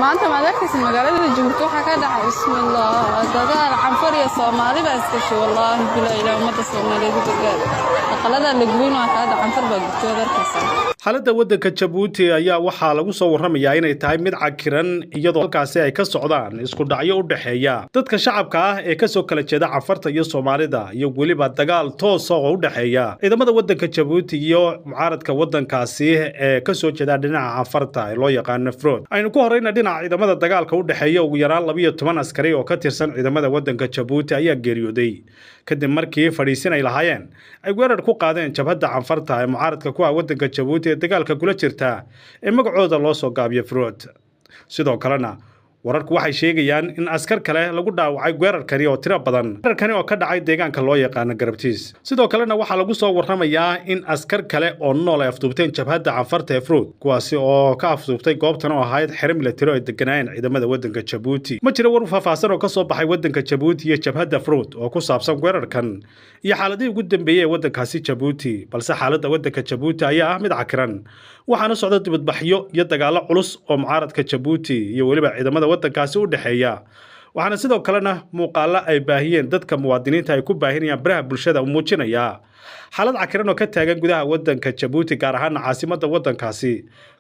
Maanta maad arkaysa magaalada Jabuuti waxaa ka dhacay, bismillah, dagaal Canfar iyo Soomaali baa iskashay. Wallaahi bilaa, ilaa ummadda Soomaaliyeed u gargaar. Aqalada la gubayn waa kaada Canfar baa gubtay, waad arkaysaa. Xaaladda waddanka Jabuuti ayaa waxaa lagu soo warramayaa inay tahay mid cakiran, iyadoo halkaasi ay ka socdaan isku dhacyo u dhexeeya dadka shacabka ah ee kasoo kala jeeda Canfarta iyo Soomaalida, iyo weliba dagaal toosa oo u dhexeeya ciidamada waddanka Jabuuti iyo mucaaradka waddankaasi ee kasoo jeeda dhinaca Canfarta ee loo yaqaano Frood. Aynu ku horeyna dhinaca ciidamada dagaalka u dhexeeya. Ugu yaraan 12 askari oo ka tirsan ciidamada waddanka Jabuuti ayaa geeriyooday kadib markii fadhiisin ay lahaayeen ay weerar ku qaadeen jabhadda Canfarta ee mucaaradka ku ah waddanka Jabuuti ee dagaalka kula jirta ee magacooda loo soo gaabiyo Fruud. Sidoo kalena wararku waxay sheegayaan in askar kale lagu dhaawacay weerarkani oo tiro badan, weerarkani oo ka dhacay deegaanka loo yaqaano Garabtiis. Sidoo kalena waxaa lagu soo warramayaa in askar kale oo nool ay afduubteen jabhadda Canfarta ee Fruud, kuwaasi oo ka afduubtay goobtan oo ahayd xero milatari oo ay deganaayeen ciidamada waddanka Jabuuti. Ma jiro war faahfaahsan oo ka soo baxay waddanka Jabuuti iyo jabhadda Fruud oo ku saabsan weerarkan iyo xaaladihii ugu dambeeyey ee waddankaasi Jabuuti, balse xaaladda waddanka Jabuuti ayaa ah mid cakiran, waxaana socda dibadbaxyo iyo dagaallo culus oo mucaaradka Jabuuti iyo weliba ciidamada waddankaasi u dhexeeya. Waxaana sidoo kalena muuqaalo ay baahiyeen dadka muwaadiniinta ay ku baahinayaan baraha bulshada muujinaya xaalad cakiran oo ka taagan gudaha waddanka Jabuuti, gaar ahaana caasimadda waddankaasi,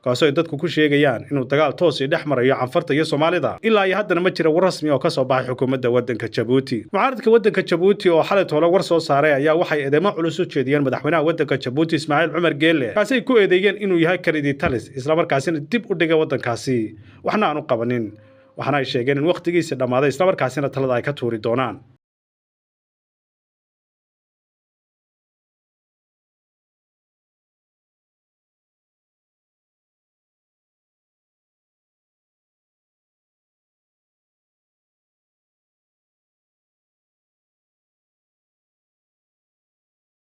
kaasoo ay dadku ku sheegayaan inuu dagaal toos i dhex marayo Canfarta iyo Soomaalida. Ilaa iyo haddana ma jira war rasmi oo ka soo baxay xukuumadda waddanka Jabuuti. Mucaaradka waddanka Jabuuti oo xalay toole war soo saaray ayaa waxay eedeymo culus u jeediyeen madaxweynaha waddanka Jabuuti Ismaaciil Cumar Geele, kaasi ay ku eedeeyeen inuu yahay karidii talis, islamarkaasina dib u dhigay waddankaasi waxna aanu qabanin. Waxaana ay sheegeen in wakhtigiisi dhammaaday, islamarkaasina talada ay ka tuuri doonaan.